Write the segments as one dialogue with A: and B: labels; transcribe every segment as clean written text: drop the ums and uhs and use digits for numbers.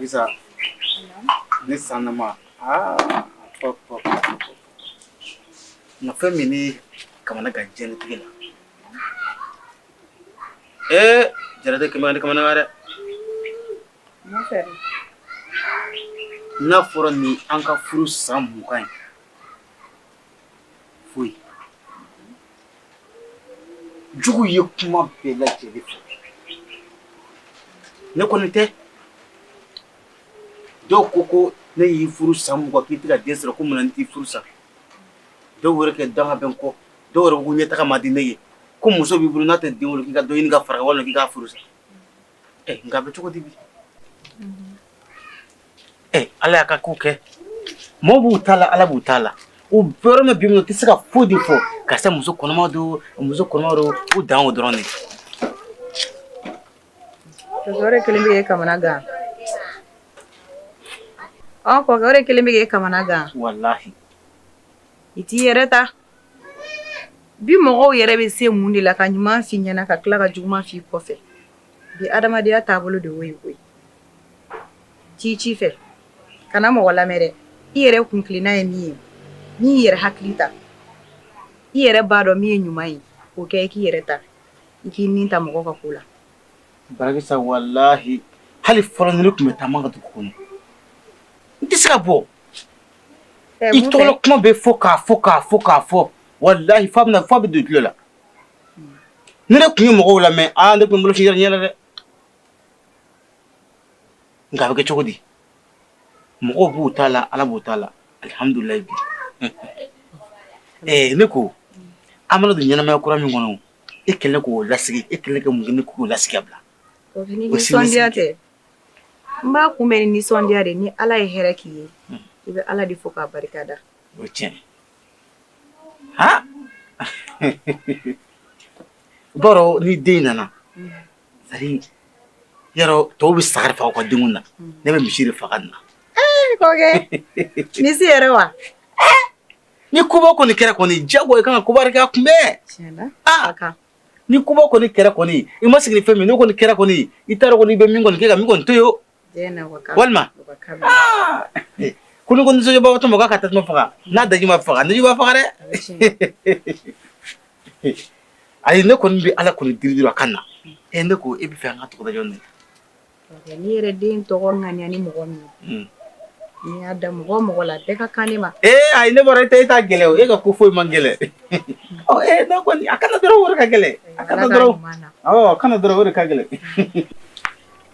A: Barakisa, ne sannama, aa nka fɛn min ne kamana gan diɲɛlatigɛ la, ee jaraden kɛmɛ ne kamana gan dɛ. N'a fɔra nin an ka furu san 20 ye, foyi jugu ye kuma bɛɛ lajɛlen fɔ, ne kɔni tɛ. Dɔw ko ko ne y'i furu san 20 k'i tɛ ka den sɔrɔ, ko mun na n t'i furu sa. Dɔw yɛrɛ kɛ danga bɛ n kɔ, dɔw yɛrɛ ko ɲɛtaga man di ne ye, ko muso b'i bolo n'a tɛ den wolo, k'i ka dɔ ɲini ka fara, walima k'i k'a furu sa. Nka a bɛ cogo di bi? Ala y'a ka ko kɛ, mɔgɔw b'u ta la, Ala b'u ta la. U bɛ yɔrɔ min bi, u tɛ se ka foyi de fɔ karisa muso kɔnɔma don, muso kɔnɔma don, u dan o dɔrɔn de.
B: O de kelen bɛ k'e kamana gan. Ɔ kɔkɛ, o de kelen bɛ k'e kamana gan.
A: Walahi.
B: I t'i yɛrɛ ta. Bi mɔgɔw yɛrɛ bɛ se mun de la ka ɲuman f'i ɲɛna ka tila ka juguman f'i kɔfɛ? Bi adamadenya taabolo de y'o ye koyi. T'i ci fɛ, kana mɔgɔ lamɛn dɛ. I yɛrɛ kuntilenna ye min ye, n'i y'i yɛrɛ hakili ta, i yɛrɛ b'a dɔn min ye ɲuman ye, o kɛ, i k'i yɛrɛ ta, i k'i ni ta mɔgɔ ka ko la.
A: Barakisa, walahi, hali fɔlɔ ni ne tun bɛ taa ka dugu kɔnɔ, n tɛ se ka bɔ. I tɔgɔ kuma bɛ fɔ k'a fɔ k'a fɔ k'a fɔ, walahi, f'a bɛ f'a bɛ don i tulo la. Ni ne tun ye mɔgɔw lamɛn, aa, ne tun bɛ bolo fi yɛrɛ ɲɛna dɛ. Nka a bɛ kɛ cogo di? Mɔgɔw b'u ta la, Ala b'u ta la. Alihamdulilayi. Bi ne ko an mana don ɲɛnamaya kura min kɔnɔ, e kɛlen k'o lasigi, e kɛlen ka mun kɛ k'o lasigi ka bila?
B: Ni nisɔndiya tɛ, n b'a kunbɛn ni nisɔndiya de. Ni Ala ye hɛrɛ k'i ye, i bɛ Ala de fo k'a barika da.
A: O tiɲɛ. Ha, b'a dɔn ni den nana, c'est yɔrɔ tɔw bɛ saga de faga u ka denw na, ne bɛ misi de faga na.
B: Kɔkɛ, misi yɛrɛ wa?
A: Ni koba kɔni kɛra kɔni, jago i kan ka koba de kɛ a kunbɛn.
B: Tiɲɛna.
A: Ah, ni koba kɔni kɛra kɔni, i ma sigi ni fɛn min, n'o kɔni kɛra kɔni, i t'a dɔn kɔni i bɛ min kɔni kɛ ka min kɔni to yen o. Walima ko ni ko nisɔndiyabagatɔ ma k'a ka tasuma faga, n'a daji ma faga, daji b'a faga dɛ. Ayi, ne kɔni bɛ Ala kɔni deli dɔrɔn a ka na. E, ne ko e bɛ fɛ an ka tɔgɔ da jɔn de?
B: N'i yɛrɛ den tɔgɔ ŋaniya ni mɔgɔ min ye, n'i y'a da mɔgɔ o mɔgɔ la, bɛɛ ka kan ne ma.
A: Ee ayi, ne bɔra e ta gɛlɛn o, e ka ko foyi man gɛlɛn. Ɔ ee, ne kɔni, a kana dɔrɔn, o de ka gɛlɛn. A kana dɔrɔn, awɔ, a kana dɔrɔn, o de ka gɛlɛn.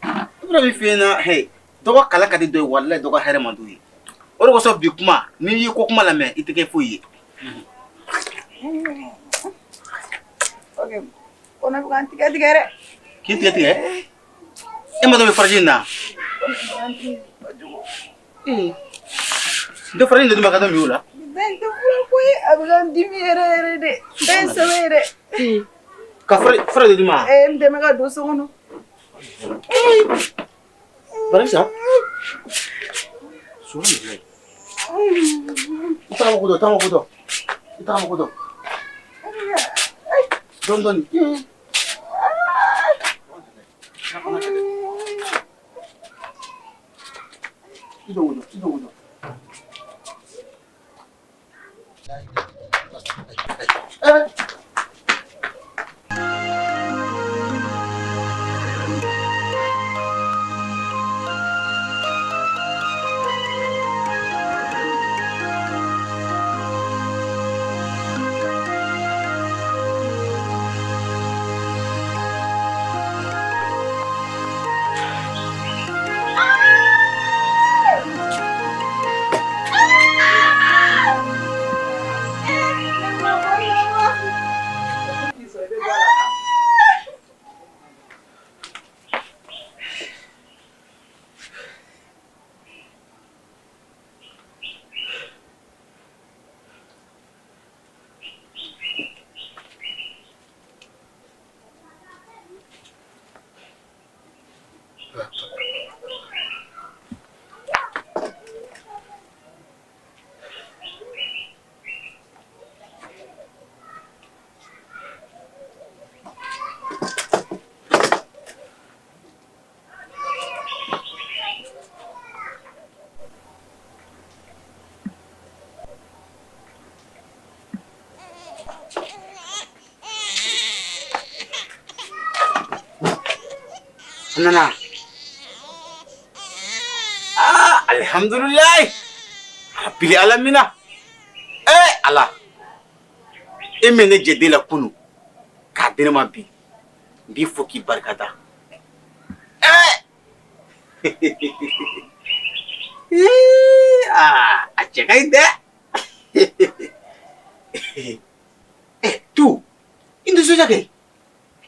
A: I bɛna min f'i ɲɛna, he, dɔgɔ kala ka di dɔ ye, walayi, dɔgɔ hɛrɛ man d'u ye. O de kosɔn bi kuma, n'i y'i ko kuma lamɛn, i tɛ kɛ foyi ye.
B: Kɔnɔ bɛ ka n tigɛ tigɛ dɛ.
A: K'i tigɛ tigɛ? E ma dɔ bɛ faraji in na? N tɛ faraji in de ma ka taa min o la.
B: Nin tɛ fura ko ye, a bɛ ka n dimi yɛrɛ yɛrɛ de. Bɛɛ ye sɛbɛ ye dɛ.
A: Ka fura de d'i ma?
B: Ee, n dɛmɛ ka don so kɔnɔ.
A: Barisa. Subhanallah. I taga ko dɔ, taga ko dɔ. I taga ko dɔ. Dɔɔni dɔɔni. I dogo dɔ, i dogo dɔ. A nana. Aa, alihamdulilayi. Rabili alamina. Eh, Ala. E min ne jɛ den la kunu k'a di ne ma bi, n b'i fo k'i barika da. Eh! Aa, a cɛ ka ɲi dɛ. Eh, tu, i nisɔndiya kɛ.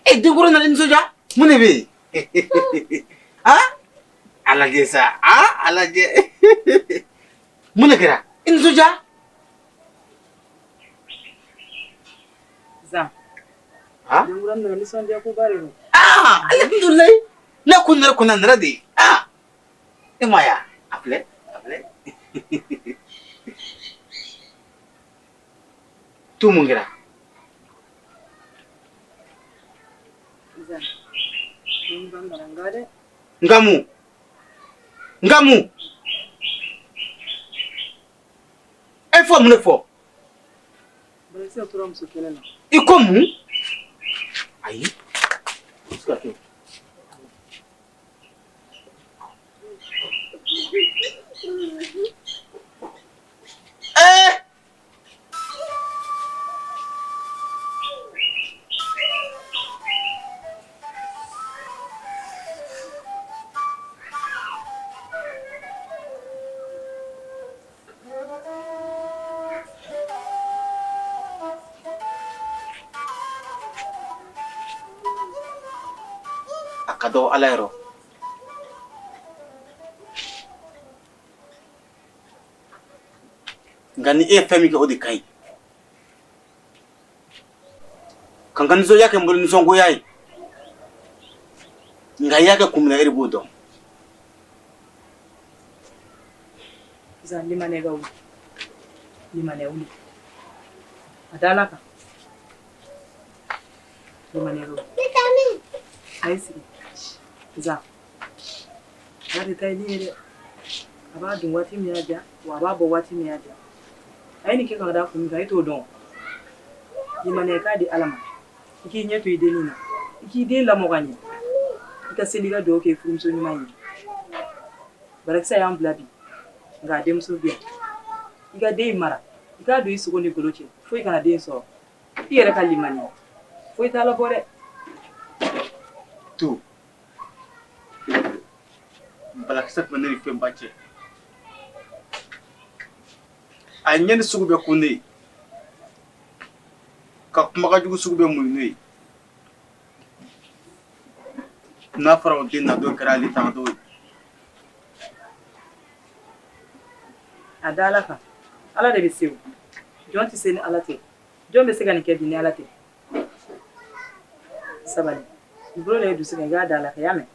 A: E denkɔrɔ nana nisɔndiya, mun de bɛ yen? Ah, a lajɛ sa, ah, a lajɛ. Mun de kɛra? I nisɔndiya?
B: Zan.
A: Ah?
B: Denkura nana nisɔndiya koba de don.
A: Ah, alhamdulilayi. Ne ko ne yɛrɛ kɔni a nana de. Ah, e ma ye a filɛ, a filɛ. Tu, mun kɛra?
B: Zan. Denkura nana nka dɛ.
A: Nka mun? Nka mun? E fɔ mun de fɔ?
B: Balakisɛ tora muso kɛlɛ la.
A: I ko mun? Ayi. O tɛ se ka kɛ. Ee! A ka dɔgɔ Ala yɔrɔ. Nka ni e ye fɛn min kɛ o de ka ɲi. Ka n ka nisɔndiya kɛ n bolo nisɔngoya ye. Nka i y'a kɛ kun min na e de b'o dɔn.
B: Zan limaniya ka wuli. Limaniya wuli. A da Ala kan. Limaniya ka wuli. A y'i sigi. Zan. Ala de ta ye nin ye dɛ. A b'a don waati min y'a diya, wa a b'a bɔ waati min y'a diya. A ye nin kɛ ka da kun min kan, e t'o dɔn. Limaniya k'a di Ala ma. I k'i ɲɛ to i dennin na. I k'i den lamɔ ka ɲɛ. I ka seli ka dugawu kɛ i furumuso ɲuman ye. Barakisɛ y'an bila bi, nka a denmuso bɛ yan. I ka den in mara, i k'a don i sogo ni golo cɛ, foyi kana den sɔrɔ. I yɛrɛ ka limaniya. Foyi t'a labɔ dɛ.
A: Tu. Balakisɛ tun bɛ ne ni fɛnba cɛ. A ye ɲɛni sugu bɛɛ kun ne ye. Ka kumakan jugu sugu bɛɛ muɲu ne ye. N'a fɔra o den na don kɛra ale taga don ye.
B: A da Ala kan. Ala de bɛ se o. Jɔn tɛ se ni Ala tɛ. Jɔn bɛ se ka nin kɛ bi ni Ala tɛ. Sabali. I bolo da i dusu kan i k'a da Ala kan i y'a mɛn.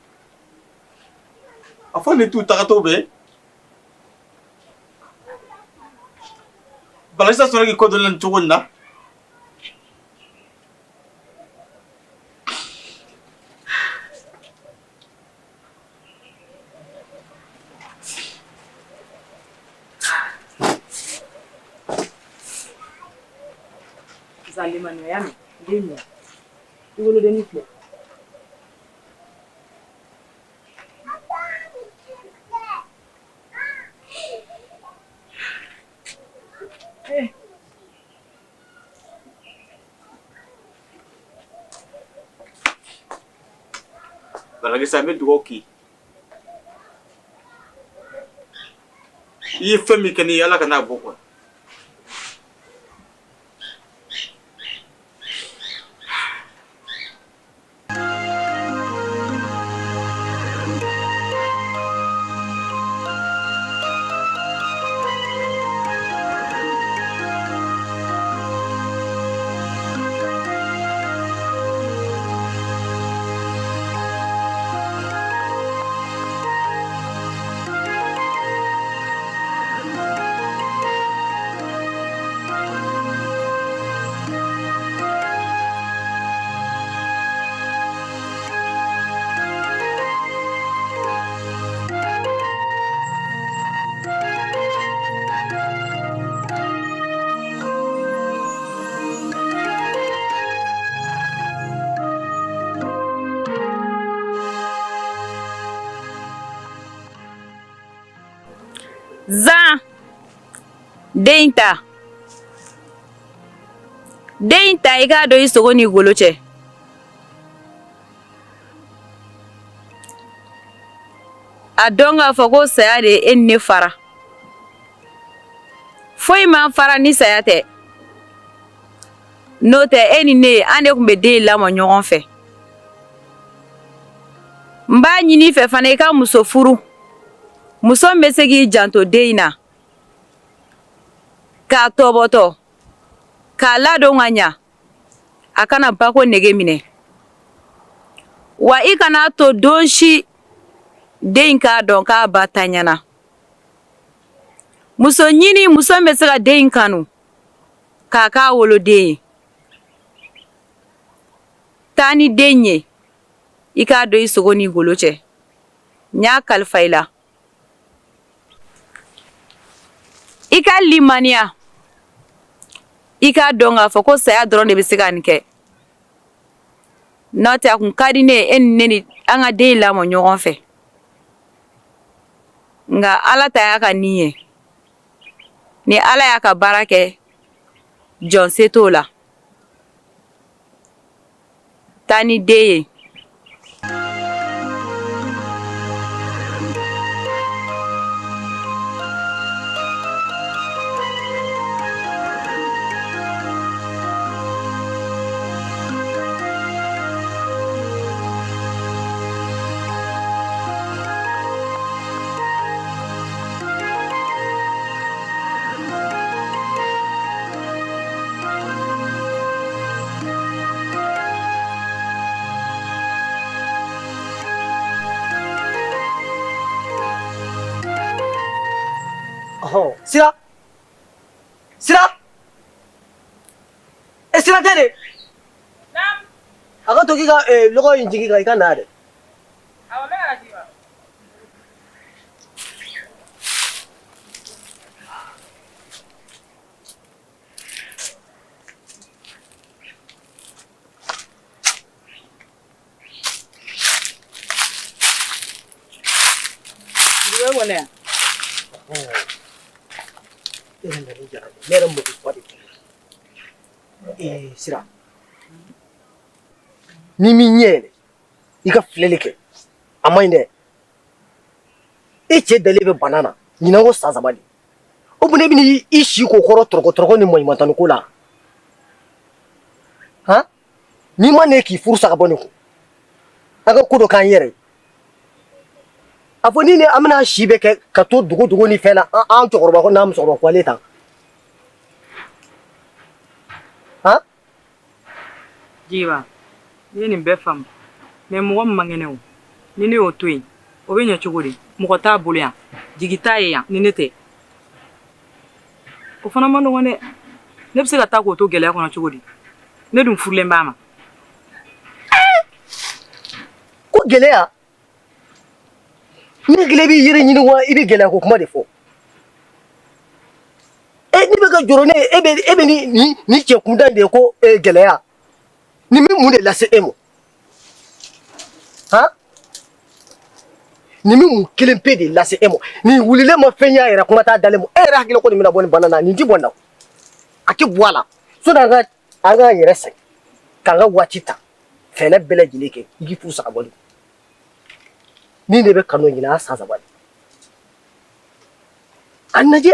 A: A fɔ nin t'u tagatɔ bɛɛ. Balakisɛ sɔrɔ k'i kɔ don ne la nin cogo in na.
B: Zan limaniya i y'a mɛn den minɛ i wolodennin filɛ. Eh.
A: Balakisɛ n bɛ dugawu k'i ye. I ye fɛn min kɛ ne ye Ala kan'a bɔ kɔ.
B: Zan, den in ta. Den in ta i k'a don i sogo n'i golo cɛ. A dɔn k'a fɔ ko saya de ye e ni ne fara. Foyi m'an fara ni saya tɛ. N'o tɛ e ni ne an de tun bɛ den in lamɔ ɲɔgɔn fɛ. N b'a ɲini i fɛ fana i ka muso furu. Muso min bɛ se k'i janto den in na. K'a tɔbɔtɔ, k'a ladon ka ɲa. A kana bako nege minɛ. Wa i kana to don si den in k'a dɔn k'a ba tanyana. Muso ɲini muso min bɛ se ka den in kanu k'a k'a woloden ye. Taa ni den ye i k'a don i sogo n'i golo cɛ. N y'a kalifa i la. I ka limaniya i k'a dɔn k'a fɔ ko saya dɔrɔn de bɛ se ka nin kɛ. N'o tɛ a kun ka di ne ye e ni ne ni an ka den lamɔ ɲɔgɔn fɛ. Nka Ala ta y'a ka nin ye. Ni Ala y'a ka baara kɛ, jɔn se t'o la. Taa ni den ye.
C: Sira sira e sira tɛ de a ka to k'i ka lɔgɔ in jigin kan i ka na dɛ. Ne yɛrɛ mako ba de tun ee sira n'i m'i ɲɛ yɛlɛ i ka filɛli kɛ a man ɲi dɛ e cɛ dalen bɛ bana na ɲinan ko san saba de o mun ne bɛna i si k'o kɔrɔ tɔrɔkɔ tɔrɔkɔ ni maɲumantani ko la han n'i ma ne k'i furu sa ka bɔ nin kun an ka ko dɔ k'an yɛrɛ ye a fɔ ni ne an bɛna si bɛɛ kɛ ka to dogo dogo ni fɛn na an cɛkɔrɔba ko n'an musokɔrɔba ko ale tan han.
D: Jigiba ne ye nin bɛɛ faamu mais mɔgɔ min man kɛnɛ o ni ne y'o to yen o bɛ ɲɛ cogo di mɔgɔ t'a bolo yan jigi t'a ye yan ni ne tɛ o fana man nɔgɔn dɛ ne bɛ se ka taa k'o to gɛlɛya kɔnɔ cogo di ne dun furulen b'a ma
C: ko gɛlɛya ne gɛlɛya b'i yɛrɛ ɲini wa i bɛ gɛlɛya ko kuma de fɔ e ne bɛ ka jɔrɔ ne e bɛ e bɛ ni ni ni cɛ kunda de ye ko gɛlɛya nin bɛ mun de lase e ma han nin bɛ mun kelen pe de lase e ma nin wulilen ma fɛn y'a yɛrɛ kuma t'a dalen ma e yɛrɛ hakili ko nin bɛna bɔ nin bana na nin ti bɔ nin na a tɛ bɔ a la sɔnni an ka an k'an yɛrɛ sɛgɛn k'an ka waati ta fɛɛrɛ bɛɛ lajɛlen kɛ i k'i furu sa ka bɔ nin nin de bɛ kanu ɲinan san saba de a lajɛ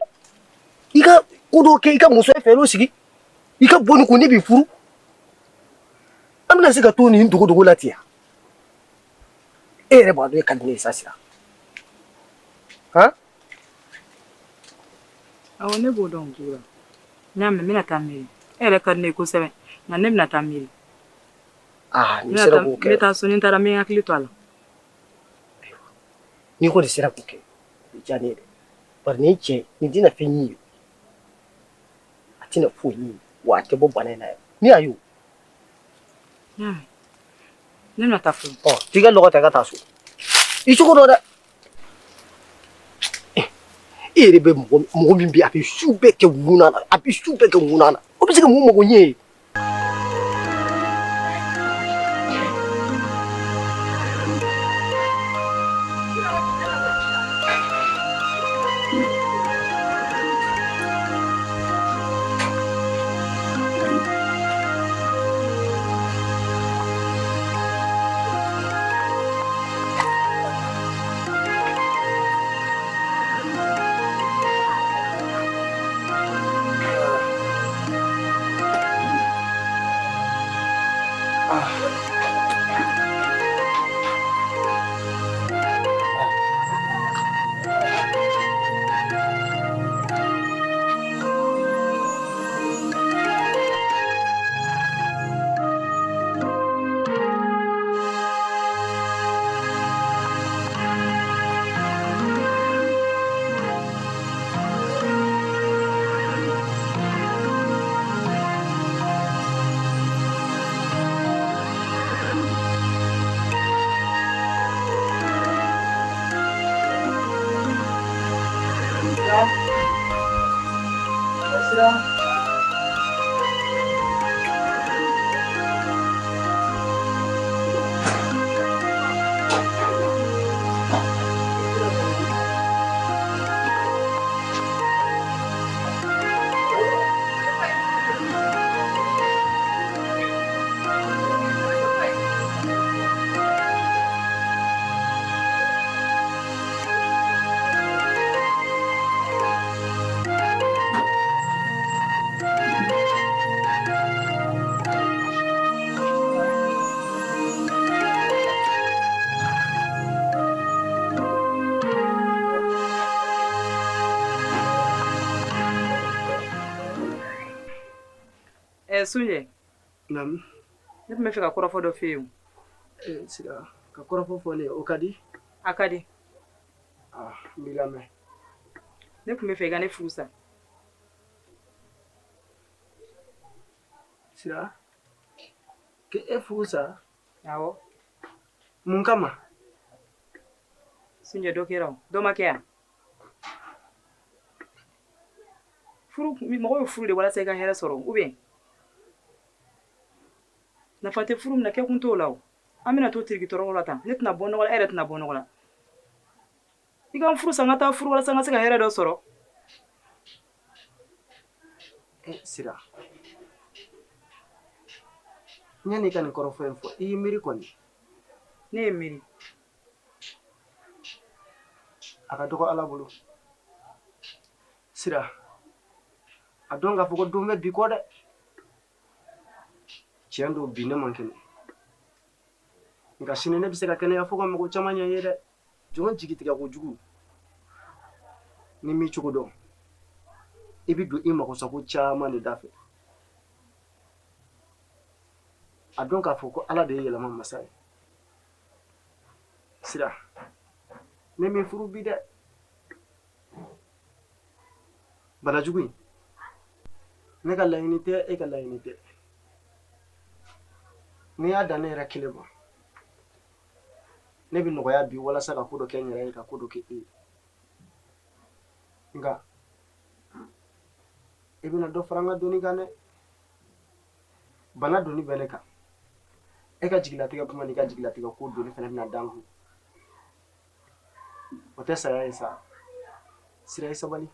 C: i ka ko dɔw kɛ i ka muso ye fɛɛrɛw sigi i ka bɔ nin kun ne b'i furu an bɛna se ka to nin dogo dogo la ten e yɛrɛ b'a dɔn e ka di ne ye sa sira han.
D: Awɔ ne b'o dɔn Jigiba n y'a mɛn n bɛna taa miiri e yɛrɛ ka di ne ye kosɛbɛ nka ne bɛna taa miiri.
C: Aa n'i sera k'o kɛ
D: n bɛ taa so ni n taara n bɛ n hakili to a la.
C: N'i kɔni sera k'o kɛ o bɛ diya ne ye dɛ bari nin cɛ nin tɛna fɛn ɲɛ i ye a tɛna foyi ɲɛ i ye wa a tɛ bɔ bana in na yɛrɛ n'i y'a ye o.
D: Ne bɛna taa fɔlɔ.
C: Ɔ t'i ka lɔgɔ ta i ka taa so i cogo dɔn dɛ e yɛrɛ bɛ mɔgɔ mɔgɔ min bɛ a bɛ su bɛɛ kɛ ŋuna na a bɛ su bɛɛ kɛ ŋuna na o bɛ se ka mun mago ɲɛ ye.
E: Sira.
D: Sunjɛ.
E: Naamu.
D: Ne tun bɛ fɛ ka kɔrɔfɔ dɔ f'e ye.
E: Sira, ka kɔrɔfɔ fɔ ne ye, o ka di?
D: A ka di.
E: Ah, n b'i lamɛn.
D: Ne tun bɛ fɛ i ka ne furu sa.
E: Sira, k'e furu sa?
D: Awɔ.
E: Mun kama?
D: Sunjɛ, dɔ kɛra o, dɔ ma kɛ yan. Furu, mɔgɔ bɛ furu de walasa i ka hɛrɛ sɔrɔ, ou bien? Nafa tɛ furu min na, kɛkun t'o la o. An bɛna to tiriki tɔrɔkɔ la tan. Ne tɛna bɔ nɔgɔ la, e yɛrɛ tɛna bɔ nɔgɔ la. I ka n furu sa, n ka taa furu walasa n ka se ka hɛrɛ dɔ sɔrɔ.
E: Sira, yanni i ka nin kɔrɔfɔ in fɔ, i y'i miiri kɔni?
D: Ne ye miiri.
E: A ka dɔgɔ Ala bolo. Sira, a dɔn k'a fɔ ko don bɛ bi kɔ dɛ. Tiɲɛ don, bi ne man kɛnɛ, nka sini ne bɛ se ka kɛnɛya fo ka mɔgɔ caman ɲɛ ye dɛ. Jɔn jigi tigɛ kojugu, ni m'i cogo dɔn, i bɛ don i magosako caman de da fɛ. A dɔn k'a fɔ ko Ala de ye yɛlɛma masa ye. Sira, ne m'i furu bi dɛ. Bana jugu in, ne ka laɲini tɛ, e ka laɲini tɛ. N'i y'a dan ne yɛrɛ kelen ma, ne bɛ nɔgɔya bi walasa ka ko dɔ kɛ n yɛrɛ ye, ka ko dɔ kɛ e ye. Nka i bɛna dɔ fara n ka doni kan dɛ. Bana doni bɛ ne kan, e ka jigilatigɛ kuma n'i ka jigilatigɛ ko doni fana bɛna da n kun. O tɛ saya ye sa. Sira, i sabali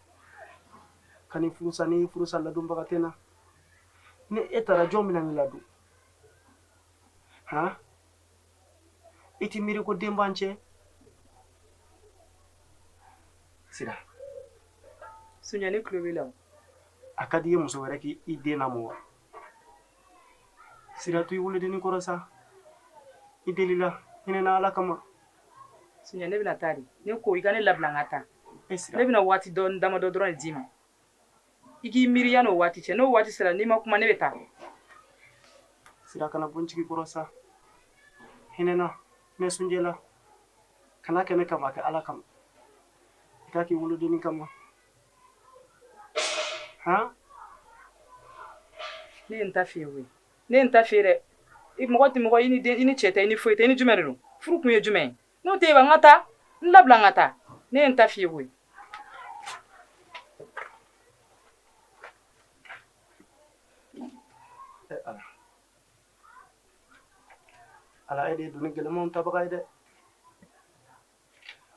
E: ka n'i furu sa. N'i y'i furu sa, ladonbaga tɛ na. Ni e taara, jɔn bɛna ne ladon? Han, i ti miiri ko den b'an cɛ? Sira.
D: Sunjɛ, ne tulo b'i la.
E: A ka di i ye muso wɛrɛ k'i den lamɔ wa? Sira, to i wolodennin kɔrɔ sa. I delila, hinɛ na Ala kama.
D: Sunjɛ, ne bɛna taa de. Ne ko i ka ne labila n ka taa.
E: E Sira.
D: Ne bɛna waati dɔ damadɔ dɔrɔn de d'i ma. I k'i miiri yanni o waati cɛ. N'o waati sera, n'i ma kuma, ne bɛ taa.
E: Sira, kana bɔ n jigi kɔrɔ sa. Hinɛ na, hinɛ Sunjɛ la. Kana kɛ ne kama, a kɛ Ala kama. I k'a k'i wolodennin kama. Han.
D: Ne ye n ta f'i ye koyi. Ne ye n ta f'i ye dɛ. I mɔgɔ tɛ mɔgɔ, i ni den, i ni cɛ tɛ, i ni foyi tɛ, i ni jumɛn de don? Furu kun ye jumɛn ye? N'o tɛ yen, n ka taa. N labila n ka taa. Ne ye n ta f'i ye koyi.
E: Ala. Ala, e de ye doni gɛlɛmanw tabaga ye dɛ.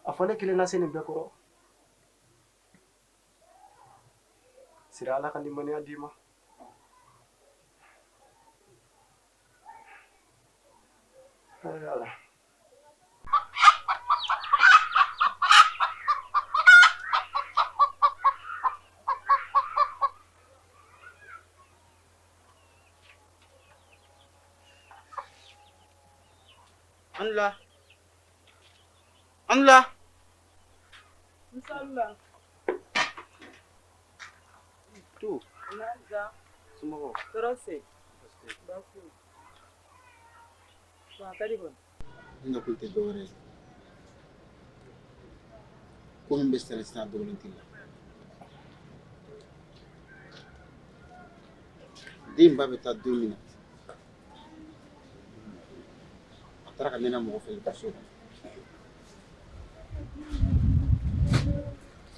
E: A fɔ ne kelen na se nin bɛɛ kɔrɔ. Sira, Ala ka limaniya d'i ma. Ala.
A: Anula. Anula.
D: Nsala.
A: To.
D: Naza.
A: Somɔgɔw?
D: Tɔɔrɔ se. Baasi. Bon, a ka di kɔni.
A: N ka ko tɛ dɔwɛrɛ ye. Ko min bɛ sisan sisan, dogolen t'i la. Den ba bɛ taa don min na, a taara ka ne na mɔgɔ fɛ so kɔnɔ.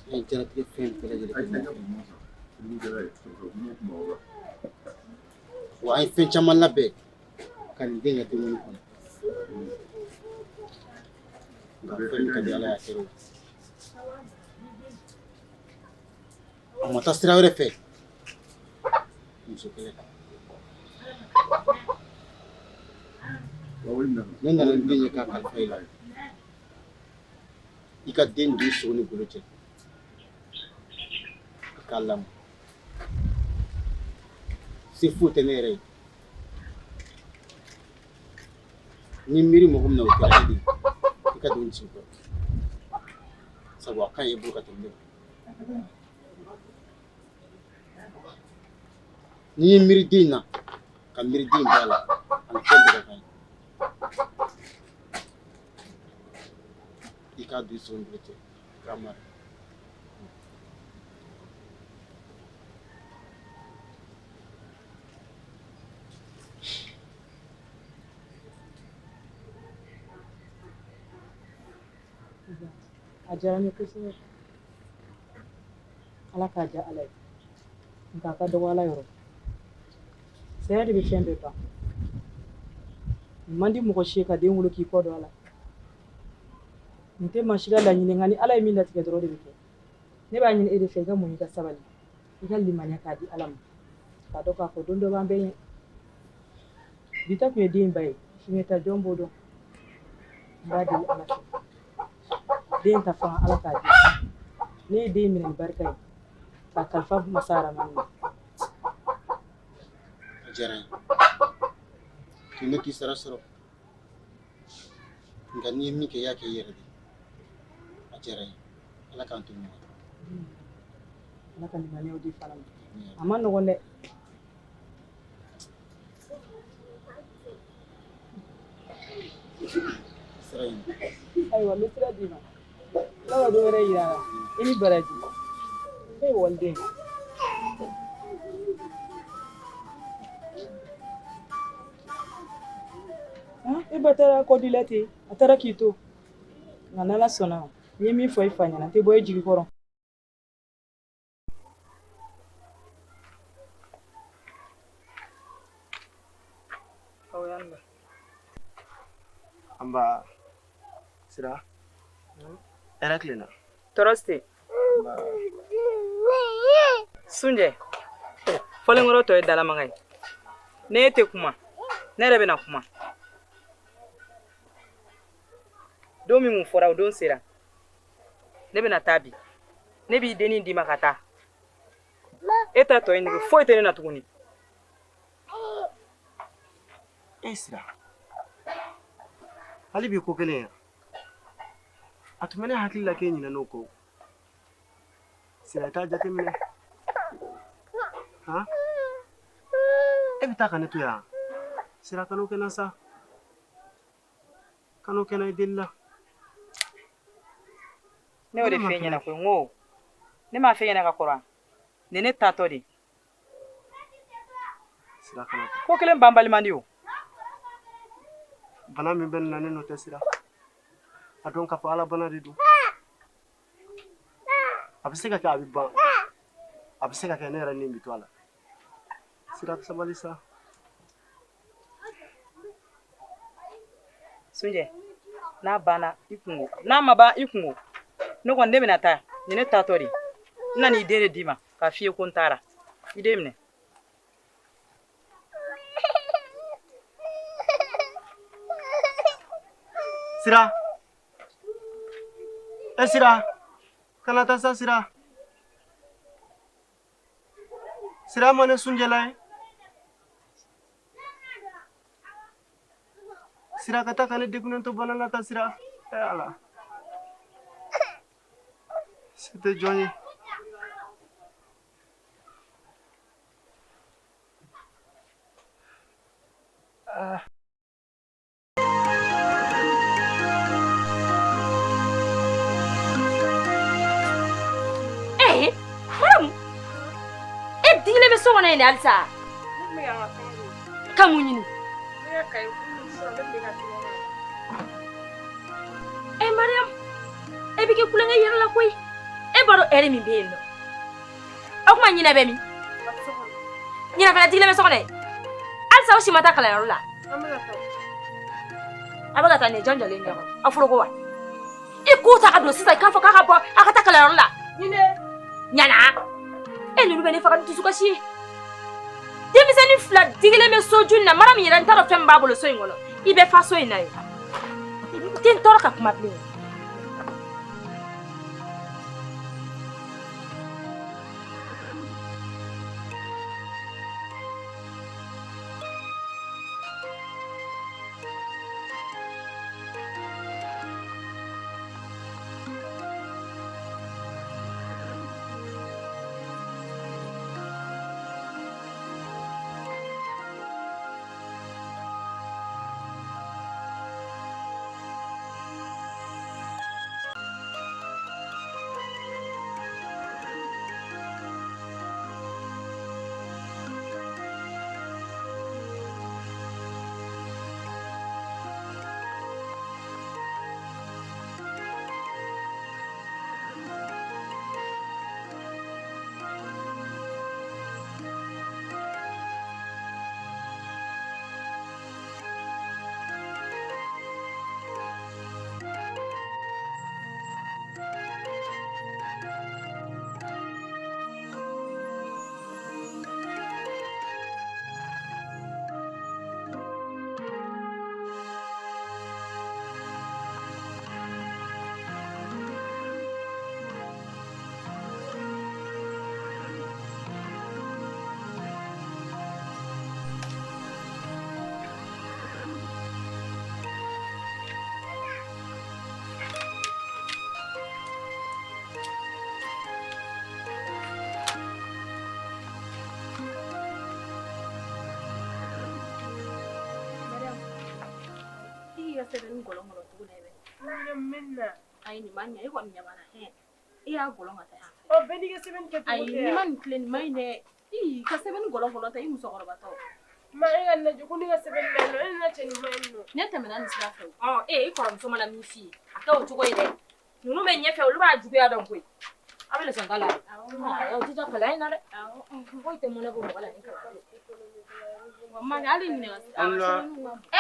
A: Ne ye diɲɛlatigɛ fɛn bɛɛ lajɛlen kɛ mɔgɔ fɛ. Wa an ye fɛn caman labɛn ka nin den ka denkundi kɔnɔ. Nka fɛn min ka di Ala ye a kɛra o ye. A ma taa sira wɛrɛ fɛ muso kɛlɛ kan. Ne nana ni den ye k'a kalifa i la. I ka den don i sogo ni golo cɛ. I k'a lamɔ. Se foyi tɛ ne yɛrɛ ye. Ni miiri mɔgɔ min na o kɛra e de ye. I ka don jigi kɔrɔ. Sabu a ka ɲi e bolo ka tɛmɛ ne kan. N'i ye miiri den in na ka miiri den in ba la ani fɛn bɛɛ ka kan i k'a don i sogo ni golo cɛ i k'a mara.
D: A diyara n ye kosɛbɛ. Ala k'a diya Ala ye. Nka a ka dɔgɔ Ala yɔrɔ. Saya de bɛ fɛn bɛɛ ban. Man di mɔgɔ si ye ka den wolo k'i kɔ don a la. Nin tɛ maa si ka laɲini nka ni Ala ye min latigɛ dɔrɔn o de bɛ kɛ. Ne b'a ɲini e de fɛ i ka muɲu i ka sabali. I ka limaniya k'a di Ala ma. K'a dɔn k'a fɔ don dɔ b'an bɛɛ ɲɛ. Bi ta tun ye den ba ye. Sini ta jɔn b'o dɔn. N b'a deli Ala fɛ. Den ta fanga Ala k'a di. Ne ye den minɛ ni barika ye. K'a kalifa masa Aramani ma.
A: A diyara n ye. Tun ne k'i sara sɔrɔ. Nka n'i ye min kɛ i y'a kɛ i yɛrɛ de ye. A diyara n ye. Ala k'an to ɲɔgɔn ye.
D: Ala ka limaniyaw di fana ma. A ma nɔgɔn dɛ.
A: Sira ɲini.
D: Ayiwa n bɛ sira d'i ma. Ala ka don wɛrɛ yira la. I ni baraji. E ye waliden. E ba taara kɔdi la ten. A taara k'i to. Nka n'Ala sɔnna n ye min fɔ i fa ɲɛna n tɛ bɔ i jigi kɔrɔ.
E: Nba Sira hɛrɛ tilenna.
D: Tɔɔrɔ si tɛ. Sunjɛ fɔlenkɔrɔ tɔ ye dalamaga ye. Ne e tɛ kuma ne yɛrɛ bɛna kuma. Don min kun fɔra o don sera. Ne bɛna taa bi. Ne b'i dennin d'i ma ka taa. E ta tɔ ye nege foyi tɛ ne na tuguni.
E: E Sira hali bi ko kelen yan a tun bɛ ne hakili la k'e ɲinɛn'o kɔ Sira i t'a jateminɛ han e bɛ taa ka ne to yan Sira kan'o kɛ n na sa kan'o kɛ n na i deli la
D: Ne y'o de f'e ɲɛna koyi n ko ne m'a f'e ɲɛna ka kɔrɔ nin ne taatɔ de
E: Sira kana taa.
D: Ko kelen banbali man di o.
E: Bana min bɛ nin na ne nɔ tɛ Sira. A dɔn k'a fɔ Ala bana de don. A bɛ se ka kɛ a bɛ ban. A bɛ se ka kɛ ne yɛrɛ ni bɛ to a la. Sira sabali sa.
D: Sunjɛ n'a banna i kunko n'a ma ban i kunko ne kɔni ne bɛna taa nin ne taatɔ de n nana i den de d'i ma k'a f'i ye ko n taara i den minɛ
E: Sira e Sira kana taa sa Sira Sira ma ne Sunjɛ la ye Sira ka taa ka ne degunnen to bana la tan Sira e Ala se tɛ jɔn ye ah.
F: Ee Mariam e digilen bɛ so kɔnɔ yen de halisa ka mun ɲini e Mariam e bɛ kɛ kulonkɛ yɛrɛ la koyi e b'a dɔn ɛri min bɛ yen nɔ O kuma ɲinɛ bɛ min? Ɲinɛ fana digilen bɛ so kɔnɔ yen. Halisa aw si ma taa kalanyɔrɔ la. A bɛ ka taa nin jɔn jɔlen ɲɛ kɔrɔ. Aw foroko wa? I k'u ta ka don sisan i k'a fɔ k'a ka bɔ a ka taa kalanyɔrɔ la. Ɲinɛ. Ɲana. E ninnu bɛ ne faga ni dusukasi ye. Denmisɛnnin fila digilen bɛ so ju na mara min yɛrɛ n t'a dɔn fɛn min b'a bolo so in kɔnɔ. I bɛ fa so in na yen. N tɛ n tɔɔrɔ ka kuma bilen.
G: Sɛbɛnni gɔlɔngɔlɔ cogo la i bɛ ayi nin ma ɲɛ e kɔni ɲɛ b'a la hɛn e y'a gɔlɔn ka taa yan fɛ. Ɔ bɛɛ n'i ka sɛbɛnni kɛcogo ayi n'i ma nin tilen nin ma ɲi dɛ ii ka sɛbɛnni gɔlɔngɔlɔ ta i musokɔrɔbatɔ. Ma e ka lajɛ ko ne ka sɛbɛnni bɛ yen nɔ e nana cɛ nin ma yen nɔ. Ne tɛmɛna nin sira fɛ o. Ɔ e i kɔrɔmuso mana min f'i ye a kɛ o cogo ye dɛ ninnu bɛ ɲɛfɛ olu b'a juguya dɔn koyi. A bɛ leçon ta la. Awɔ jija kalan in na dɛ. Awɔ foyi tɛ mɔnɛ bɔ mɔgɔ la ni kalan tɛ. Wa ma hali ɲininka. Ɛ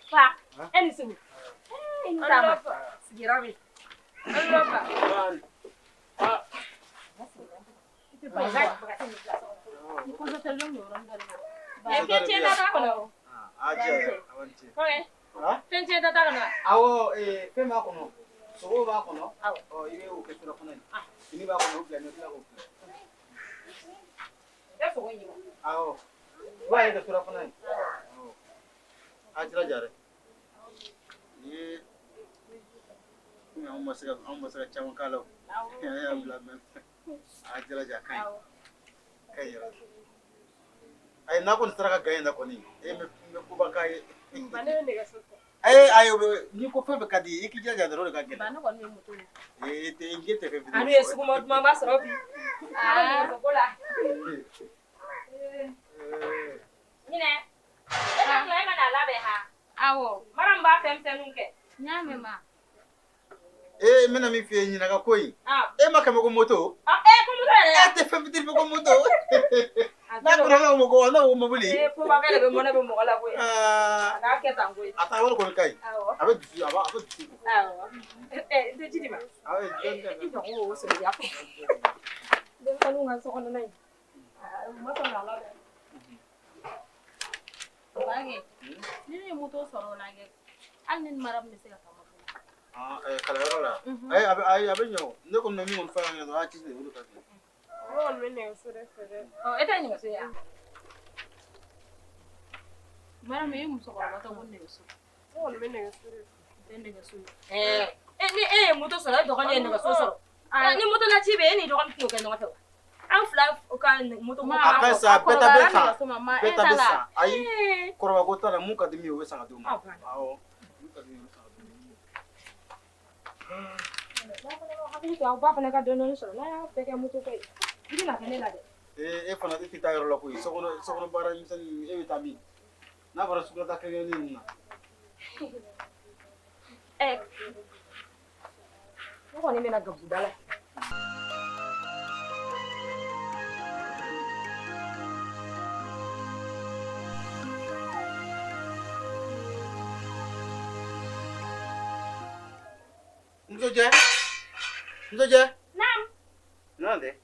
G: fa e ni sugu. E ni taama. Sigiyɔrɔ bɛ. Fɛn tiɲɛ t'a kɔnɔ. Fɛn tiɲɛ t'a kɔnɔ.
A: Awɔ fɛn b'a kɔnɔ. Sogo b'a kɔnɔ. Ɔ i bɛ o kɛ surafana ye. Fini b'a kɔnɔ o bila ne tila k'o bila. Awɔ. I b'a kɛ surafana ye. Awɔ. A jilaja dɛ. Nin ye komi anw ma se ka caman k'a la o. An y'a bila mɛ. A jilaja a ka ɲi. A ka ɲi yɛrɛ. Ayi n'a kɔni sera ka gan in na kɔni e bɛ koba k'a ye.
G: Ba ne bɛ nɛgɛso ta.
A: Ayi ayi n'i ko fɛn bɛɛ ka di i k'i jilaja dɔrɔn o de ka gɛlɛn.
G: Ba ne kɔni bɛ moto ɲini.
A: Ee tɛ n tɛ fɛn
F: Anu ye suguma dumanba sɔrɔ bi. Aa ko la. Ɲinɛ. E ka tila e ma n'a labɛn ha. Awɔ. Mariam b'a fɛn misɛnninw kɛ.
G: N y'a mɛn ma.
A: Ee n bɛna min f'i ye ɲinan ka ko in. E ma kɛmɛ ko moto.
F: Ee ko moto yɛrɛ.
A: E tɛ fɛn fitinin fɔ ko moto. N'a kɔrɔkɛ ko ko ne ko mobili.
F: Ee koba kɛ de bɛ mɔnɛ bɔ mɔgɔ la koyi. A k'a kɛ tan koyi.
A: A taa wari kɔni ka ɲi. A bɛ dusu a b'a a bɛ dusu.
F: Awɔ. Ɛ n tɛ ji di ma.
A: Awɔ dɔɔni dɔɔni.
F: I jɔ ko o sɔrɔ ya. Denmisɛnninw ka so kɔnɔna in. U ma sɔn k'a labɛn.
G: Bakɛ ni ne ye moto sɔrɔ o la kɛ hali ne ni Mariam bɛ se ka taa moto la.
A: Kalanyɔrɔ la. Ayi a bɛ ayi a bɛ ɲɛ o. Ne kɔni bɛ min kɔni fɔ a ɲɛna dɔrɔn a y'a cɛsiri o de ka gɛlɛn.
G: Ne kɔni bɛ nɛgɛso de fɛ dɛ.
F: Ɔ e ta ye nɛgɛso ye wa?
G: Mariam e ye musokɔrɔba ta ko nɛgɛso. Ne kɔni bɛ nɛgɛso de fɛ. Tɛ nɛgɛso ye.
F: Ɛɛ ni e ye moto sɔrɔ e dɔgɔnin ye nɛgɛso sɔrɔ. Ni moto la ci bɛ e ni dɔgɔnin tɛn'o kɛ ɲɔgɔn fɛ wa? An fila ka moto ko.
A: A ka sa bɛɛ ta bɛ san. Bɛɛ ta bɛ san. Ayi kɔrɔba ko t'a la mun ka di min ye o bɛ san ka d'o ma. Awɔ mun ka di min ye o bɛ san ka d'o ma.
F: Hakili to aw ba fana ka dɔɔnin dɔɔnin sɔrɔ n'a y'a bɛɛ kɛ moto ko ye i bɛna kɛ ne la dɛ.
A: Ee e fana e tɛ taa yɔrɔ la koyi sokɔnɔ baara misɛnnin e bɛ taa min n'a fɔra sugulata kelen kelen ninnu na.
F: Ɛ ne kɔni bɛna gabuguda la.
A: Musojɛ, musojɛ.
F: Naam.
A: Na dɛ.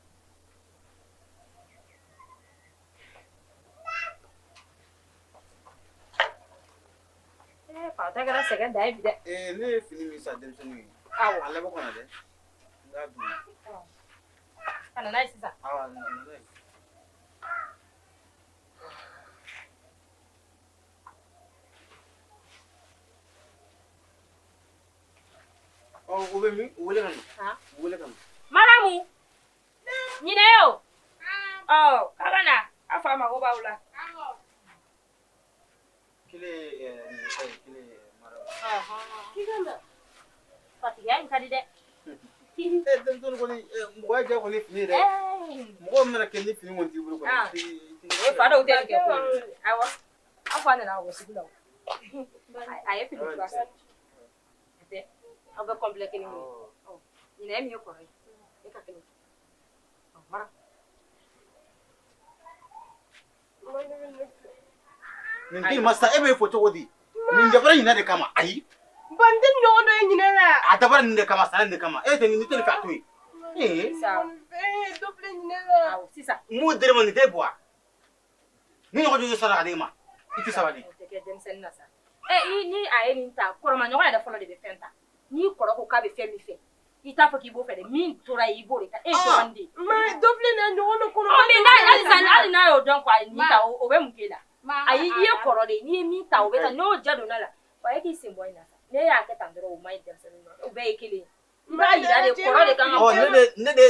F: Fa ta kɛra sɛgɛn dan ye bi dɛ.
A: Ee, ne ye fini min san denmisɛnninw ye.
F: Awɔ.
A: A labɔ ka na dɛ. N k'a d'u ma.
F: Ka na n'a ye sisan.
A: Awɔ, na n'a ye. Ɔ, o bɛ min? U wele ka na. U wele ka na.
F: Maramu. Ɲinɛ o. Ɔ, k'a ka na. Aw fa mago b'aw la.
A: Kelen ye nin ta ye, kelen ye Maramu.
F: K'i ka na. Fatigiya in ka di dɛ.
A: Denmisɛnnin kɔni, mɔgɔya diya kɔni ye fini ye dɛ. Mɔgɔ mana kɛ ni fini kɔni t'i bolo kɔni.
F: O ye fa dɔw tɛ nin kɛ koyi. Awɔ. Aw fa nana ka bɔ sugu la o. A ye fini kura san. Tɛ. Aw bɛ complet kelen kelen. Ɲinɛ min ye kɔrɔ ye. E ka kelen. Mara.
A: Nin den ma sa, e b'e fɔ cogo di? Nin dabɔra ɲinɛ de kama, ayi.
G: Ba n tɛ nin ɲɔgɔn dɔ ye ɲinɛ la.
A: A dabɔra nin de kama, sara nin de kama. E tɛ nin tɛ nin fɛ, a to yen. Ee.
G: Dɔ filɛ ɲinɛ la.
F: Awɔ, sisan.
A: Mun dir'e ma, nin t'e bɔ wa? Ni ɲɔgɔn joli sara ka d'e ma, i tɛ sabali.
F: O tɛ kɛ denmisɛnnin na sa. Ni a ye nin ta, kɔrɔmaɲɔgɔn yɛrɛ fɔlɔ de bɛ fɛn ta. N'i kɔrɔ ko k'a bɛ fɛn min fɛ, i t'a fɔ k'i b'o fɛ dɛ. Min tora yen, i b'o de ta. E ye dɔgɔnin de ye.
G: Ma dɔ filɛ nin ye ɲɔgɔn dɔ kɔnɔ.
F: Ɔ, mais n'a halisa hali n'a y'o dɔn ko a ye nin ta, o bɛ mun k'e la? Ayi, i ye kɔrɔ de ye. N'i ye min ta, o bɛ ta. N'o ja donna la, wa e k'i sen bɔ in na sa. Ne y'a kɛ tan dɔrɔn, o ma ɲi denmisɛnnin ma. O bɛɛ ye kelen ye. I b'a yira de, kɔrɔ de kan ka
A: Ɔ, ne de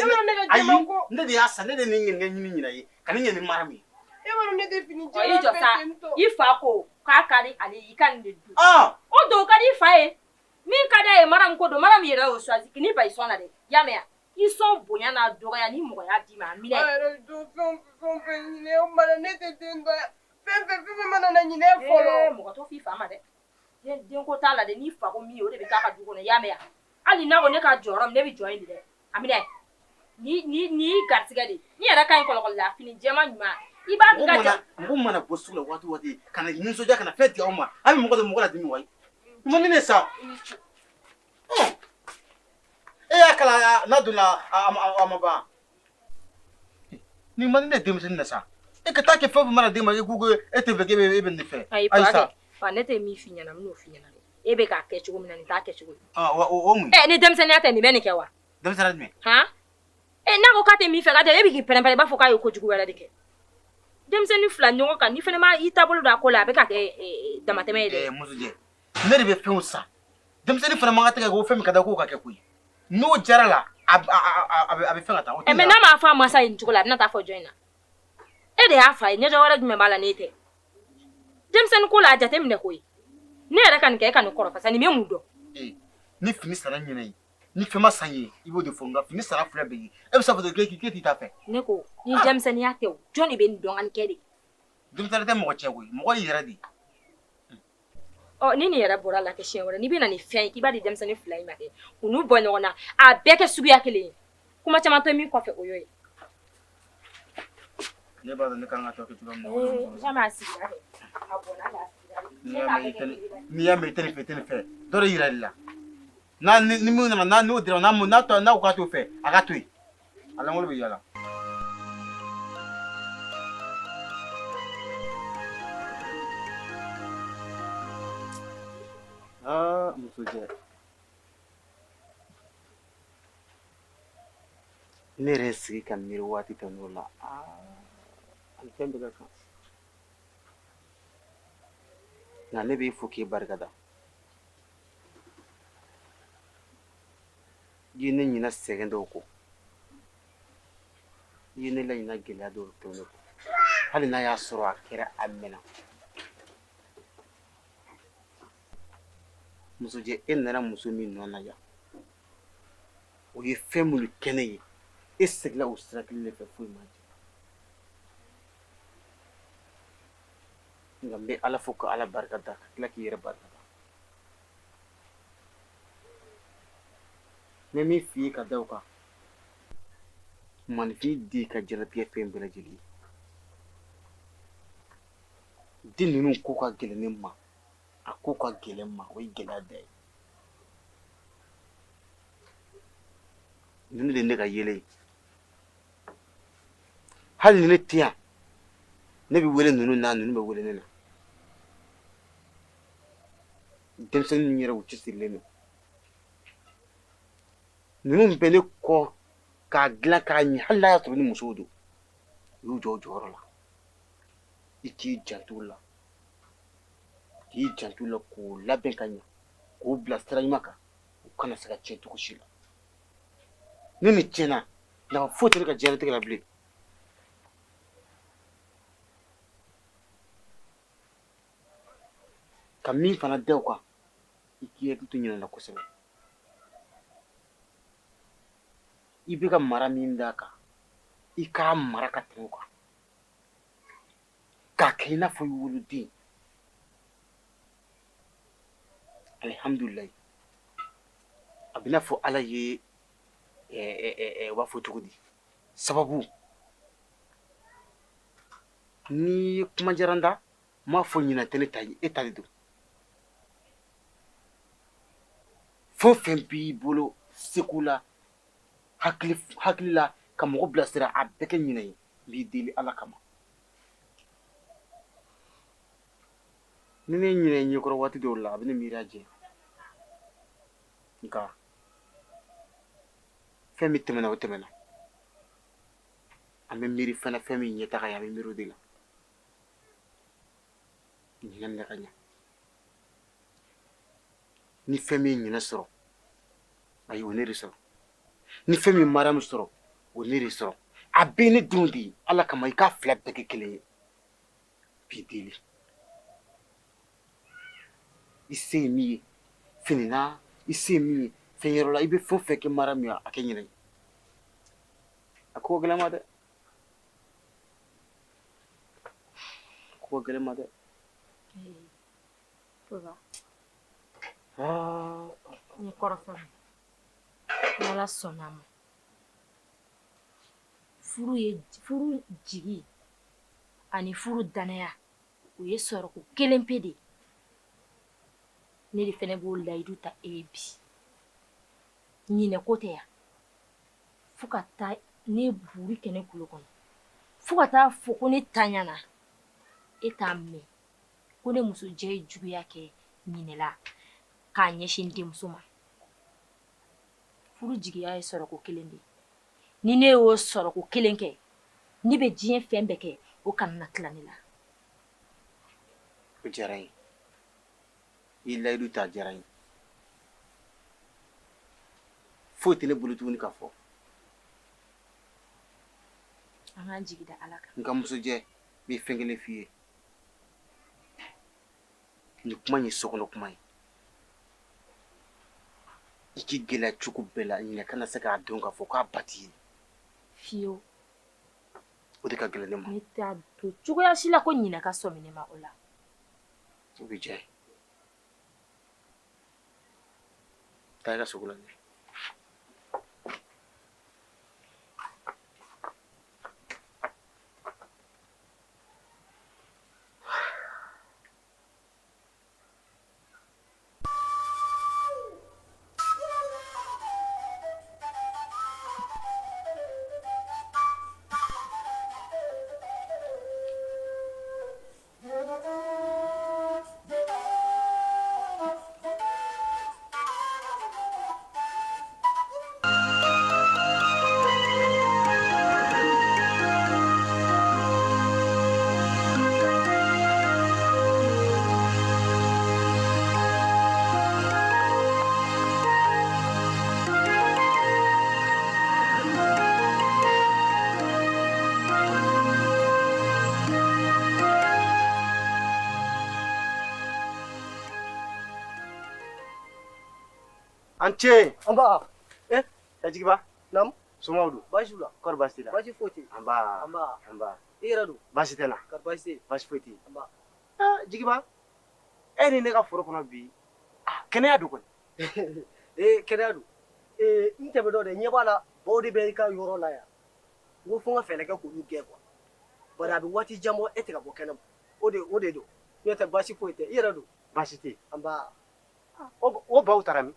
G: ayi,
A: ne de y'a san, ne de nin ɲininka ɲini ɲinɛ ye, ka nin ɲɛ ni Maramu ye.
G: E b'a dɔn ne tɛ fini
F: Ɔ, i jɔ sa. I fa ko k'a ka di ale ye, i ka nin de dun. O don ka di i fa ye. Min ka d'a ye, Maramu ko don. Maramu yɛrɛ y'o choisi. Ni ba i sɔn na dɛ. I y'a mɛn wa? I sɔn bonya n'a dɔgɔya ni mɔgɔ y'a d'i ma, a minɛ.
G: A yɛrɛ don fɛn o fɛn ɲinɛ, o mana ne tɛ den dɔn. Fɛn fɛn mana na ɲinɛ fɔlɔ.
F: Mɔgɔ t'o f'i fa ma dɛ. Den ko t'a la dɛ. N'i fa ko min, o de bɛ k'a ka du kɔnɔ. I y'a mɛn wa? Hali n'a ko ne ka jɔ yɔrɔ min, ne bɛ jɔ yen de dɛ. A minɛ. Ni ni ni y'i garisɛgɛ de. Ni yɛrɛ ka ɲi kɔlɔkɔlɔ la, fini jɛman ɲuman. I b'a k'i ka ja.
A: Mɔgɔ mana bɔ sugu la waati o waati, ka na nisɔndiya, ka na fɛn di aw ma, a bɛ mɔgɔ dɔ mɔgɔ ladimi wa? I ma ni ne sa. E y'a kala n'a donna a ma ban. Nin man di ne denmisɛnnin na sa. E ka taa kɛ fɛn o fɛn mana d'e ma, e ko e tɛ fɛ, k'e bɛ e bɛ nin fɛ.
F: Ayi,
A: Ayi sa.
F: Fa, ne tɛ min f'i ɲɛna, n bɛn'o f'i ɲɛna dɛ. E bɛ k'a kɛ cogo min na, nin t'a kɛ cogo ye.
A: O mun?
F: Ni denmisɛnninya tɛ, nin bɛ nin kɛ wa?
A: Denmisɛnninya jumɛn?
F: Han? N'a ko k'a tɛ min fɛ, k'a tɛ, e bɛ k'i pɛrɛn-pɛrɛn, i b'a fɔ k'a ye kojugu wɛrɛ de kɛ. Denmisɛnnin fila ɲɔgɔn kan, ni fɛnɛ ma i taabolo don a ko la, a bɛ ka kɛ damatɛmɛ ye dɛ.
A: Musojɛ, ne de bɛ fɛnw san. Denmisɛnnin fana man ka tɛgɛ ko fɛn min ka d'a ko ka kɛ koyi. N'o jara la, a bɛ fɛn ka taa.
F: Mais n'a m'a fɔ a mansa ye nin cogo la, a bɛna taa fɔ jɔn in na? E de y'a fa ye, ɲɛjɔ wɛrɛ jumɛn b'a la n'e tɛ? Denmisɛnnin ko la, a jateminɛ koyi. Ne yɛrɛ ka nin kɛ, e ka nin kɔrɔ, parce que nin bɛ mun dɔn?
A: Ni fini sara ɲinɛ ye, ni fɛn ma san ye, i b'o de fɔ. Nka fini sara fila bɛ ye, e bɛ se k'a fɔ k'e t'i ta fɛ.
F: Ne ko ni denmisɛnninya tɛ o, jɔn de bɛ nin dɔn ka nin kɛ de?
A: Denmisɛnnin tɛ mɔgɔ cɛ koyi, mɔgɔ y'i yɛrɛ de ye.
F: Ɔ, ni nin yɛrɛ bɔra la kɛ siɲɛ wɛrɛ, n'i bɛ na nin fɛn ye k'i b'a di denmisɛnnin fila in ma kɛ, u n'u bɔ ɲɔgɔn na, a bɛɛ kɛ suguya kelen ye. Kuma caman tɛ min kɔfɛ, o y'o ye.
A: Ne b'a dɔn ne kan ka tɔ kɛ cogoya min na.
F: Jamais a sigira kɛ. A bɔnna la, a sigira.
A: N'i y'a mɛn i tɛ nin fɛ, i tɛ nin fɛ, dɔ de yira i la. N'a ni min nana, n'a n'o dira, n'a n'a tɔ n'a ko k'a t'o fɛ, a ka to yen. A lankolon bɛ yaala. Aa, musojɛ, ne yɛrɛ sigi ka miiri waati tɛmɛn'o la. Aa, ani fɛn bɛɛ ka kan. Nka ne b'i fo k'i barikada. I ye ne ɲinɛ sɛgɛn dɔw kɔ, i ye ne laɲinɛ gɛlɛya dɔw tɛmɛnen kɔ, hali n'a y'a sɔrɔ a kɛra a mɛnna. Musojɛ, e nana muso min nɔ na yan, o ye fɛn minnu kɛ ne ye, e seginna o sira kelen de fɛ, foyi ma jɛ. Nka n bɛ Ala fo ka Ala barika da, ka tila k'i yɛrɛ barika da. N bɛ min f'i ye ka da o kan, maninfin den ka diɲɛlatigɛ fɛn bɛɛ lajɛlen ye, den ninnu ko ka gɛlɛn ne ma, a ko ka gɛlɛn ma, o ye gɛlɛya da ye. Ninnu de ye ne ka yelen ye. Hali ni ne tɛ yan, ne bɛ wele ninnu na, ninnu bɛ wele ne na. Denmisɛnnin yɛrɛ u cɛsirilen don. Ninnu bɛ ne kɔ k'a dilan k'a ɲɛ, hali n'a y'a sɔrɔ ni musow don, u y'u jɔ u jɔyɔrɔ la. I k'i janto u la, k'i janto u la, k'u labɛn ka ɲɛ, k'u bila sira ɲuman kan, u kana se ka tiɲɛ cogo si la. Ni nin tiɲɛna, nafa foyi tɛ ne ka diɲɛlatigɛ la bilen. Ka min fana da o kan, i k'i hakili to ɲinɛ la kosɛbɛ. I bɛ ka mara min d'a kan, i k'a mara ka tɛmɛ o kan, k'a kɛ i n'a fɔ i woloden. Alihamdulilayi, a bɛ n'a fɔ Ala ye, u b'a fɔ cogo di, sababu n'i ye kuma diyara n da, n m'a fɔ ɲinɛ tɛ ne ta ye, e ta de don. Fɛn o fɛn b'i bolo seko la, hakili la, ka mɔgɔ bilasira, a bɛɛ kɛ ɲinɛ ye. N b'i deli Ala kama. Ni ne ɲinɛ ɲɛkɔrɔ waati dɔw la, a bɛ ne miiriya jɛ. Nka fɛn min tɛmɛna, o tɛmɛna. An bɛ miiri fɛn na, fɛn min ɲɛtaga ye, an bɛ miiri o de la. Ɲinɛ minɛ ka ɲɛ. Ni fɛn min ɲinɛ sɔrɔ, ayi, o ne de sɔrɔ. Ni fɛn min Mariyamu sɔrɔ, o ne de sɔrɔ. A bɛɛ ne denw de ye. Ala kama, i k'a fila bɛɛ kɛ kelen ye. B'i deli, i se ye min ye fini na, i se ye min ye fɛn yɔrɔ la, i bɛ fɛn o fɛn kɛ Mariyamu ye, a kɛ ɲinɛ ye. A ko gɛlɛn ma dɛ, a ko gɛlɛn ma dɛ.
F: N ye kɔrɔfɔ mɛn. Ni Ala sɔnna a ma, furu ye furu jigi ani furu danaya, o ye sɔrɔko kelen pe de ye. Ne de fana b'o layidu ta e ye bi. Ɲinɛ ko tɛ yan. Fo ka taa ne buru kɛ ne kulo kɔnɔ, fo ka taa fɔ ko ne tanyana, e t'a mɛn ko ne musojɛ ye juguya kɛ ɲinɛ la k'a ɲɛsin n denmuso ma. Furu jigiya ye sɔrɔko kelen de ye. Ni ne y'o sɔrɔko kelen kɛ, ne bɛ diɲɛ fɛn bɛɛ kɛ, o kana na tila ne la.
A: O diyara n ye. I ye layidu ta, a diyara n ye. Foyi tɛ ne bolo tuguni k'a fɔ.
F: An k'an jigi da Ala kan.
A: Nka musojɛ, n bɛ fɛn kelen f'i ye. Nin kuma in ye sokɔnɔ kuma ye. I k'i gɛlɛya cogo bɛɛ la, ɲinɛ kana se k'a dɔn k'a fɔ k'a ba t'i ye.
F: Fiyewu.
A: O de ka gɛlɛn ne ma.
F: Ne t'a to cogoya si la ko ɲinɛ ka sɔmi ne ma o la.
A: O bɛ diya ye. Taa i ka sogo lajɛ.
E: An ce.
C: Nba.
E: Eh, Jigiba.
C: Naamu.
E: Somaw dun?
C: Baasi t'u la.
E: Kɔri baasi t'i la?
C: Baasi foyi tɛ yen.
E: Nba.
C: Nba.
E: Nba.
C: I yɛrɛ dun?
E: Baasi tɛ n na.
C: Kɔri baasi tɛ yen?
E: Baasi foyi tɛ yen.
C: Nba.
E: Ah, Jigiba, e ni ne ka foro kɔnɔ bi, ah, kɛnɛya don kɔni.
C: Ee, kɛnɛya don. Ee, n tɛmɛtɔ de, ɲɛ b'a la, baw de bɛ i ka yɔrɔ la yan. N ko fo n ka fɛɛrɛ kɛ k'olu gɛn quoi. Bari a bɛ waati jan bɔ, e tɛ ka bɔ kɛnɛ ma. O de don. N'o tɛ baasi foyi tɛ. I yɛrɛ dun?
E: Baasi tɛ yen.
C: Nba.
E: O baw taara min?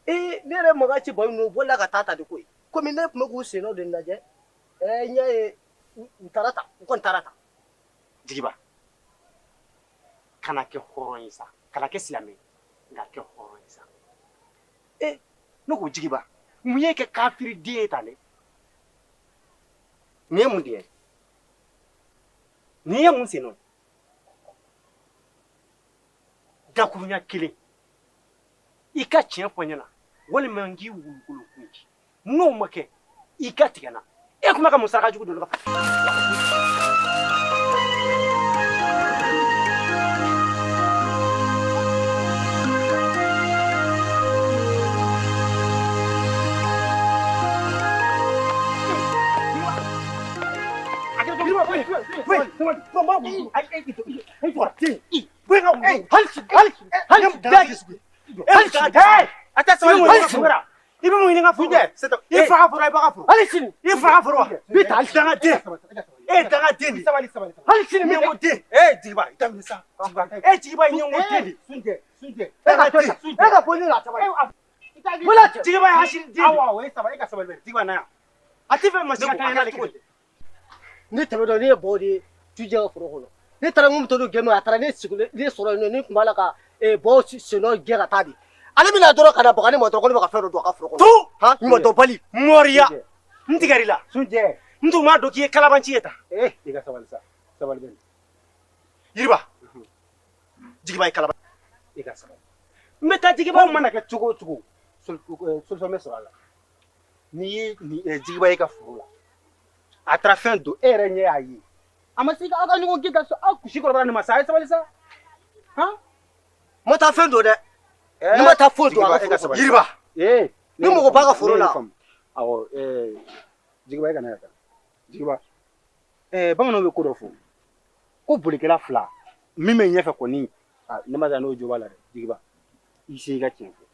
C: Ee ne yɛrɛ makan ci ba ninnu bolila ka taa ta de koyi. Komi ne tun bɛ k'u sennɔ de lajɛ. Ɛɛ n y'a ye u taara ta, u kɔni taara ta.
E: Jigiba, kana kɛ hɔrɔn ye sa, kana kɛ silamɛ ye, nka kɛ hɔrɔn ye sa. E, ne ko Jigiba, mun y'e kɛ kafiri den ye tan dɛ? Nin ye mun dingɛ ye? Nin ye mun sennɔ ye? Dakurunya kelen, i ka tiɲɛ fɔ n ɲɛna walima n k'i wulukolo kun ci. N'o ma kɛ, i ka tigɛ n na. E tun bɛ ka mun saraka jugu don ne ka I bɛ mun ɲini n ka foro i fa ka foro i ba ka foro
C: hali sini
E: i fa ka foro wa
C: bi ta
E: danga den e ye danga den de
A: sabali sabali
E: hali sini ɲɛngo den
A: ee Jigiba i daminɛ sa
E: e Jigiba ye ɲɛngo den de
A: Sunjɛ Sunjɛ
C: e ka to sa e ka bɔ ne la sabali wala cɛ
E: Jigiba ye hasiri den de
A: awɔ awɔ e sabali e ka sabali Jigiba na yan
E: a tɛ fɛ masi ka taa ɲɛnale cogo di
C: ne tɛmɛtɔ ne ye bɔ de tujɛ ka foro kɔnɔ ne taara mun to gɛn a taara ne sigilen ne sɔrɔ yen nɔ ne tun b'a la ka bɔ sennɔ gɛn ka taa de ale bɛna dɔrɔn ka na baga ne ma dɔrɔn ko ne bɛ ka fɛn dɔ don a ka foro kɔnɔ
E: tu
C: han ɲuman dɔ bali
E: mɔriya n tigɛr'i la
A: Sunjɛ
E: n tun m'a dɔn k'i ye kalabanci ye tan
A: ee i ka sabali sa sabali bɛ
E: Yiriba Jigiba ye kalaba
A: i ka sabali
E: n bɛ taa Jigiba
A: ko mana kɛ cogo o cogo solution bɛ sɔrɔ a la n'i ye Jigiba ye ka foro la a taara fɛn don e yɛrɛ ɲɛ y'a ye a ma se aw ka ɲɔgɔn gɛn ka sɔrɔ aw si kɔrɔbayara nin ma sa a ye sabali sa han
C: ma taa fɛn don dɛ ne ma taa foyi don a ka foro kɔnɔ
E: Yiriba
A: ee
C: Ni mɔgɔ b'a ka foro la.
A: Awɔ Jigiba e kana yan tan Jigiba bamananw bɛ ko dɔ fɔ ko bolikɛla fila min bɛ ɲɛfɛ kɔni ne ma taa n'o jo b'a la dɛ Jigiba i se i ka tiɲɛ fɔ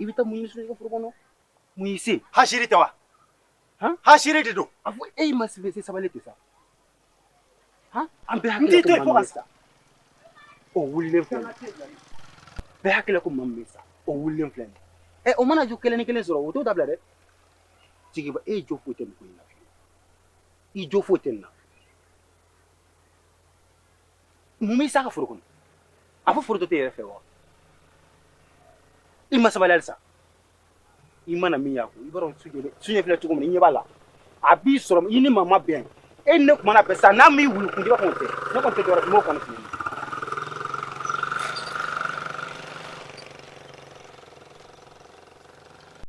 A: i bɛ taa mun ɲini i ka foro kɔnɔ mun y'i se
E: hasiri tɛ wa
A: han
E: hasiri de don
A: a fɔ e ma se sabali tɛ sa han an bɛɛ
E: n t'i to yen fo ka
A: sa o wulilen filɛ nin ye bɛɛ hakili la ko maa min bɛ sa o wulilen filɛ nin ye ɛ o mana jo kelen ni kelen sɔrɔ o t'o dabila dɛ Jigiba e jo foyi tɛ nin ko in na fiyewu i jo foyi tɛ nin na mun b'i s'a ka foro kɔnɔ a fɔ foro dɔ t'e yɛrɛ fɛ wa i ma sabali halisa i mana min y'a ko i b'a dɔn Sunjɛ filɛ cogo min na i ɲɛ b'a la a b'i sɔrɔ i ni maa ma bɛn e ni ne kumana bɛn sa n'a m'i wuli kun i b'a fɔ o tɛ ne kɔni tɛ dɔwɛrɛ fɔ n b'o kɔni f'i ɲɛna.